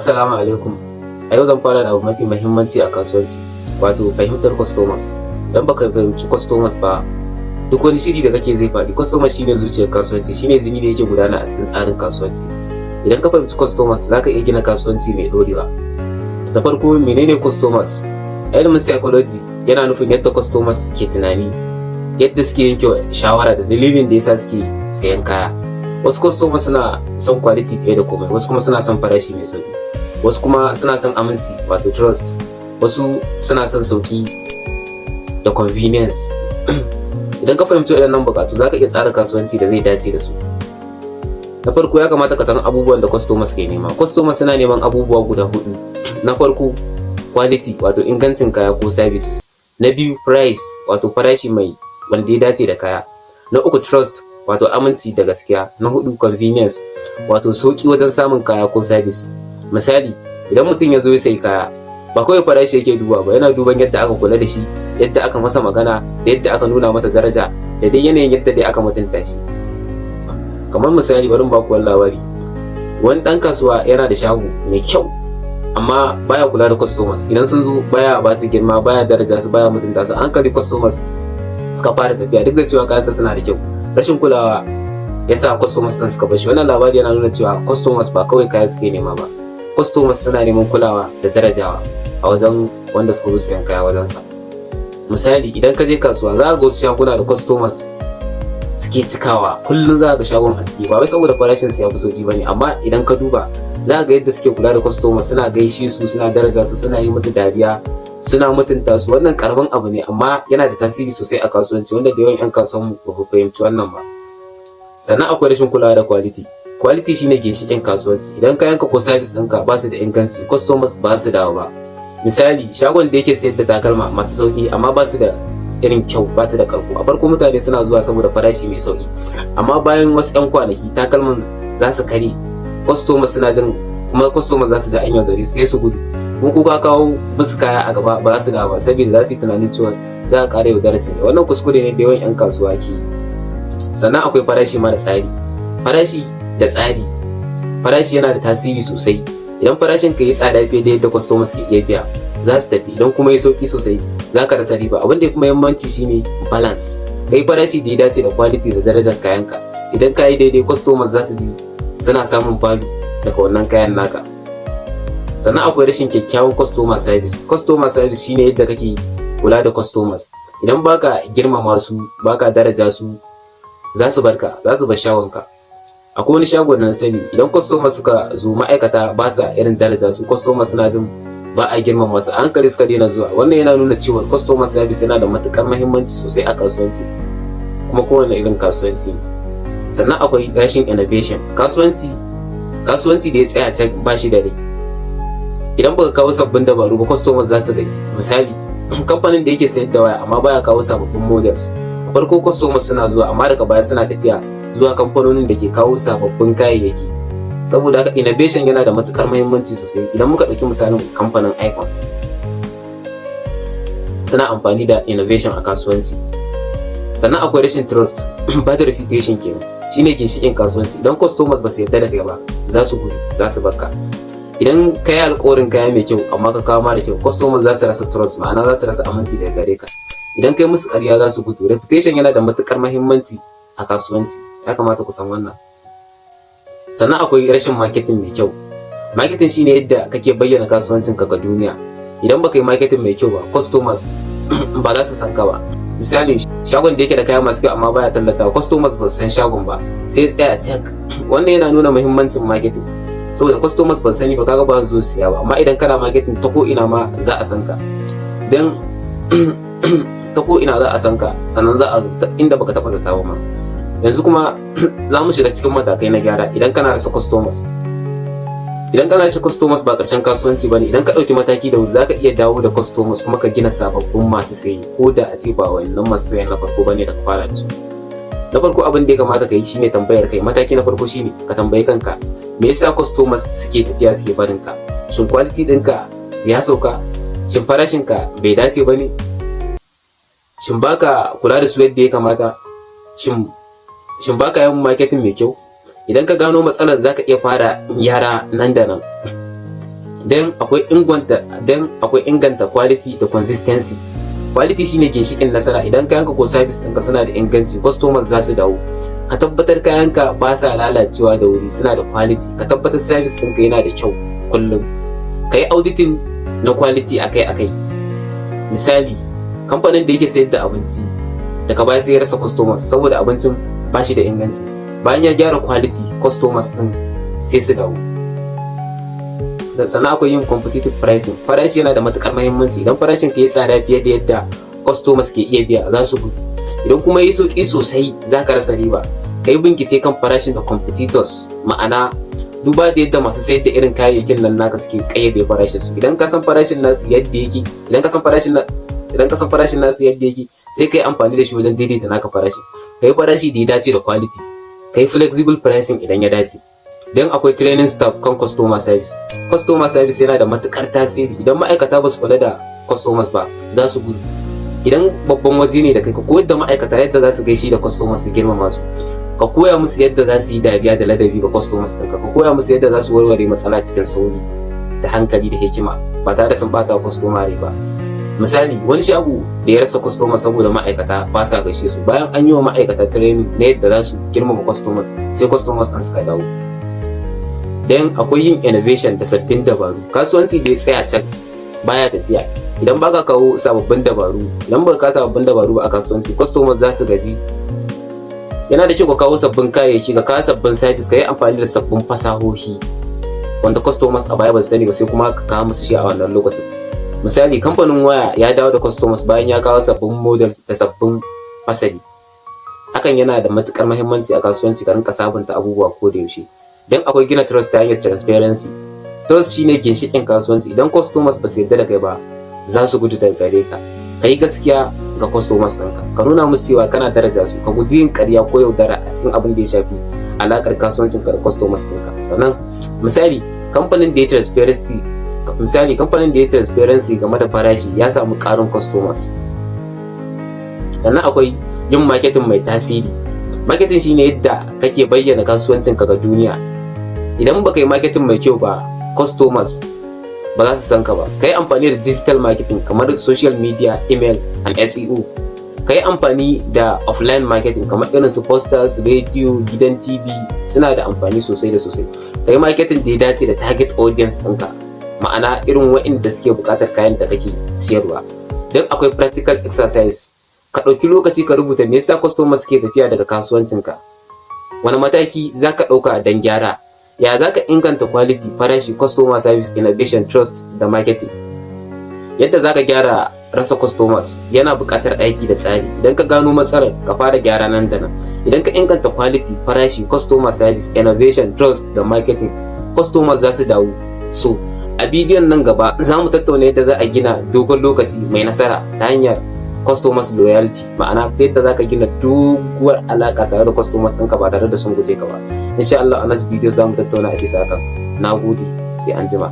Assalamu alaikum. A yau zan fara da abu mafi muhimmanci a kasuwanci, wato fahimtar customers. Idan baka fahimci customers ba, duk wani shiri da kake zai faɗi. Customers shine zuciyar kasuwanci, shine jini da yake gudana a cikin tsarin kasuwanci. Idan ka fahimci customers, za ka iya gina kasuwanci mai ɗorewa. Da farko, menene customers? A ilimin psychology, yana nufin yadda customers ke tunani, yadda suke yanke shawara da dalilin da yasa suke sayan kaya. Wasu customers suna son quality fiye da komai, wasu kuma suna son farashi mai sauki, wasu kuma suna son aminci, wato trust, wasu suna son sauki da convenience. Idan ka fahimci waɗannan buƙatu, za ka iya tsara kasuwanci da zai dace da su. Na farko, ya kamata ka san abubuwan da customers ke nema. Customers suna neman abubuwa guda hudu. Na farko, quality, wato ingancin kaya ko service. Na biyu, price, wato farashi mai wanda ya dace da kaya. Na uku, trust, wato aminci da gaskiya. Na hudu, convenience, wato sauki wajen samun kaya ko service. Misali, idan mutum ya zo ya sayi kaya, ba kawai farashi yake duba ba, yana duban yadda aka kula da shi, yadda aka masa magana, da yadda aka nuna masa daraja, da dai yanayin yadda dai aka mutunta shi. Kamar misali, bari in baku wani labari. Wani ɗan kasuwa yana da shago mai kyau, amma baya kula da customers. Idan sun zo, baya ba su girma, baya daraja su, baya mutunta su. Hankali customers suka fara tafiya, duk da cewa kayansa suna da kyau. Rashin kulawa ya sa customers ɗin suka bashi. Wannan labari yana nuna cewa customers ba kawai kaya suke nema ba, customers suna neman kulawa da darajawa a wajen wanda suka zo sayan kaya wajensa. Misali, idan ka je kasuwa, za ka ga wasu shaguna da customers suke cikawa. Kullum za ka ga shagon a cike, ba wai saboda farashin su ya fi sauki bane, amma idan ka duba, za ka ga yadda suke kula da customers: suna gaishe su, suna daraja su, suna yi musu dariya, suna mutunta su. Wannan karamin abu ne, amma yana da tasiri sosai a kasuwanci, wanda da yawan 'yan kasuwan mu ba ku fahimci wannan ba. Sannan akwai rashin kulawa da quality. Quality shine ginshiƙin kasuwanci. Idan kayanka ko service ɗinka ba su da inganci, customers ba su dawo ba. Misali, shagon da yake sayar da takalma masu sauki amma ba su da irin kyau, ba su da karko. A farko mutane suna zuwa saboda farashi mai sauki, amma bayan wasu 'yan kwanaki takalman za su kare. Customers suna jin kuma customers za su ji an yaudare, sai su gudu. Kuma ko ka kawo musu kaya a gaba, ba za su dawo ba, saboda za su yi tunanin cewa za a ƙara yaudarar su ne. Wannan kuskure ne da yawan 'yan kasuwa ke yi. Sannan akwai farashi mara tsari. Farashi da tsari, farashi yana da tasiri sosai. Idan farashin ka yi tsada fiye da yadda customers ke iya biya, za su tafi. Idan kuma ya sauki sosai, za ka rasa riba. Abin da ya fi muhimmanci shine balance. Ka yi farashi da ya dace da quality da darajar kayanka. Idan ka yi daidai, customers za su ji suna samun value daga wannan kayan naka. Sannan akwai rashin kyakkyawan customer service. Customer service shine yadda kake kula da customers. Idan baka girmama su, baka daraja su, za su barka, za su bar shagonka. Akwai wani shagon da na sani, idan customers suka zo, ma'aikata ba sa irin daraja su. Customers suna jin ba a girmama su, a hankali suka daina zuwa. Wannan yana nuna cewa customer service yana da matukar muhimmanci sosai a kasuwanci, kuma kowane irin kasuwanci. Sannan akwai rashin innovation. Kasuwanci da ya tsaya can ba shi da rai. Idan baka kawo sabbin dabaru ba, customers za su gaji. Misali, kamfanin da yake sayar da waya amma baya kawo sababbin models, farko customers suna zuwa, amma daga baya suna tafiya zuwa kamfanonin da ke kawo sababbin kayayyaki. Saboda haka innovation yana da matukar muhimmanci sosai. Idan muka ɗauki misalin kamfanin iPhone, suna amfani da innovation a kasuwanci. Sannan akwai rashin trust, bad reputation kenan, shine ginshiƙin kasuwanci. Idan customers ba su yarda da kai ba, za su gudu, za su barka. Idan ka yi alƙawarin kaya mai kyau amma ka kawo mara kyau, customers za su rasa trust, ma'ana za su rasa aminci daga gare ka. Idan kai musu ƙarya, za su gudu. Reputation yana da matukar muhimmanci a kasuwanci, ya kamata ku san wannan. Sannan akwai rashin marketing mai kyau. Marketing shine yadda kake bayyana kasuwancinka ga duniya. Idan baka yi marketing mai kyau ba, customers ba za su san ka ba. Misali, shagon da yake da kaya masu kyau amma baya tallata, customers ba su san shagon ba, sai tsaya cak. Wannan yana nuna muhimmancin marketing, saboda customers ba su sani ba, kaga ba su zo siya ba. Amma idan kana marketing, ta ko ina ma za a san ka, dan ta ko ina za a san ka, sannan za a zo ta inda baka taba zata ba ma. Yanzu kuma za mu shiga cikin matakai na gyara idan kana rasa customers. Idan kana rasa customers, ba ƙarshen kasuwanci bane. Idan ka ɗauki mataki da wuri, zaka iya dawo da customers kuma ka gina sababbin masu saye, ko da a ce ba wannan masu sayen na farko bane da ka fara da su. Na farko, abin da ya kamata ka yi shine tambayar kai. Mataki na farko shine ka tambayi kanka: me yasa customers suke tafiya, suke barin ka? Shin quality ɗinka ya sauka? Shin farashin ka bai dace bane? Shin baka kula da su yadda ya kamata? Shin baka yin marketing mai kyau? Idan ka gano matsalar, zaka iya fara gyara nan da nan. Then akwai inganta quality da consistency. Quality shine ginshikin nasara. Idan kayanka ko service ɗinka suna da inganci, customers za su dawo. Ka tabbatar kayanka ba sa lalacewa da wuri, suna da quality. Ka tabbatar service ɗinka yana da kyau kullum. Ka yi auditing na quality akai-akai. Misali, kamfanin da yake sayar da abinci, daga baya sai ya rasa customers saboda abincin ba shi da inganci. Bayan ya gyara quality, customers ɗin sai su dawo. Sannan akwai yin competitive pricing. Farashi yana da matukar muhimmanci. Idan farashin ka yi tsada fiye da yadda customers ke iya biya, za su gudu. Idan kuma yi sauki sosai, za ka rasa riba. Ka yi bincike kan farashin da competitors, ma'ana duba da yadda masu sayar da irin kayayyakin nan naka suke kayyade farashin su. Idan ka san farashin nasu yadda yake, sai ka yi amfani da shi wajen daidaita naka farashin. Ka yi farashi da ya dace da quality. Ka yi flexible pricing idan ya dace. Don akwai training staff kan customer service. Customer service yana da matukar tasiri. Idan ma'aikata ba su kula da customers ba, za su gudu. Idan babban waje ne da kai, ka koyar da ma'aikata yadda za su gaishe da customers, su girmama su. Ka koya musu yadda za su yi dariya da ladabi ga customers ɗinka. Ka koya musu yadda za su warware matsala cikin sauri da hankali da hikima, ba tare da sun bata customer rai ba. Misali, wani shago da ya rasa customer saboda ma'aikata ba sa gaishe su. Bayan an yi wa ma'aikata training na yadda za su girmama customers, sai customers ɗin suka dawo. Dan akwai yin innovation da sabbin dabaru. Kasuwanci da ya tsaya cak baya tafiya idan baka kawo sababbin dabaru. Idan baka kawo sababbin dabaru ba a kasuwanci, customers za su gaji. Yana da kyau ka kawo sabbin kayayyaki, ka kawo sabbin service, ka yi amfani da sabbin fasahohi wanda customers a baya ba su sani ba, sai kuma ka kawo musu shi a wannan lokacin. Misali, kamfanin waya ya dawo da customers bayan ya kawo sabbin models da sabbin fasali. Hakan yana da matukar muhimmanci a kasuwanci, ka rinka sabunta abubuwa ko da yaushe. Don akwai gina trust ta hanyar transparency. Trust shine ginshikin kasuwanci. Idan customers ba su yarda da kai ba, za su gudu daga gare ka. Ka yi gaskiya ga customers ɗinka, ka nuna musu cewa kana daraja su. Ka guji yin ƙarya ko yaudara a cikin abin da ya shafi alaƙar kasuwancinka da customers ɗinka. Sannan misali, kamfanin da ya transparency game da farashi ya samu ƙarin customers. Sannan akwai yin marketing mai tasiri. Marketing shine yadda kake bayyana kasuwancinka ga duniya. Idan baka yi marketing mai kyau ba, customers ba za su san ka ba. Ka yi amfani da digital marketing kamar social media, email and SEO. Ka yi amfani da offline marketing kamar irin su posters, radio, gidan TV, suna da amfani sosai da sosai. Ka yi marketing da ya dace da target audience ɗinka, ma'ana irin waɗanda suke buƙatar kayan da kake siyarwa. Don akwai practical exercise. Ka ɗauki lokaci ka rubuta: me yasa customers suke tafiya daga kasuwancinka? Wani mataki za ka ɗauka don gyara? Ya za ka inganta quality, farashi, customer service, innovation, trust da marketing? Yadda za ka gyara rasa customers yana buƙatar aiki da tsari. Idan ka gano matsalar, ka fara gyara nan da nan. Idan ka inganta quality, farashi, customer service, innovation, trust da marketing, customers za su dawo. So a bidiyon nan gaba za mu tattauna yadda za a gina dogon lokaci mai nasara ta hanyar customers loyalty, ma'ana ta yadda za ka gina doguwar alaka tare da customers ɗinka ba tare da sun guje ka ba. Insha Allah, a next video za mu tattauna a bisa hakan. Na gode, sai an jima.